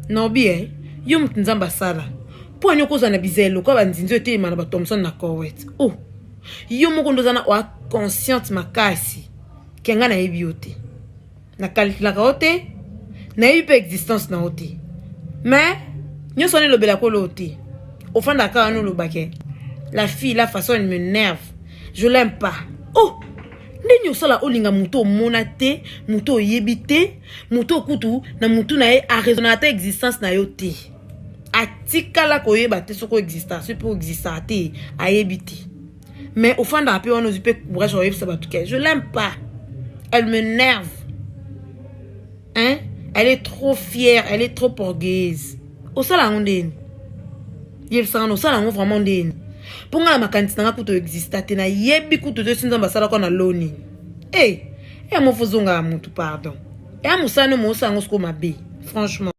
Nobi eh, yo moto Nzambe asala mpo ani okozala na bizaleli lokola banzinzi oyo etelema na bathomson na Kowet. Oh, yo moko nde oza na oa consciente makasi ke ngai nayebi yo te, nakalkulaka yo te, nayebi mpe existence na yo te, mais nyonso wana elobelaka olo te. Ofandaka kaka wana olobake la fille la façon elle m'énerve, je l'aime pas. Oh, ndenge osala olinga moto omona te, moto oyebi te, moto okutu na motu na ye araisonna ata existence na yo te, atikala koyeba te soki oexista, soki mpe oexistaka te, ayebi te. Mais ofandaka mpe wana, ozwi mpe courage oyebisa bato ke je l'aime pas, elle m'énerve, hein, elle est trop fière, elle est trop orgueilleuse. Osala yango ndeni? Yebisanga na osala yango vraiment ndeni? Mpo ngai na makanisi nanga kutu oexista te, nayebi kutu te si Nzambe asalaka na lo nini. E eya mofo ozongaka motu, pardon, eya mosala no moosala yango sikoyo mabe, franchement.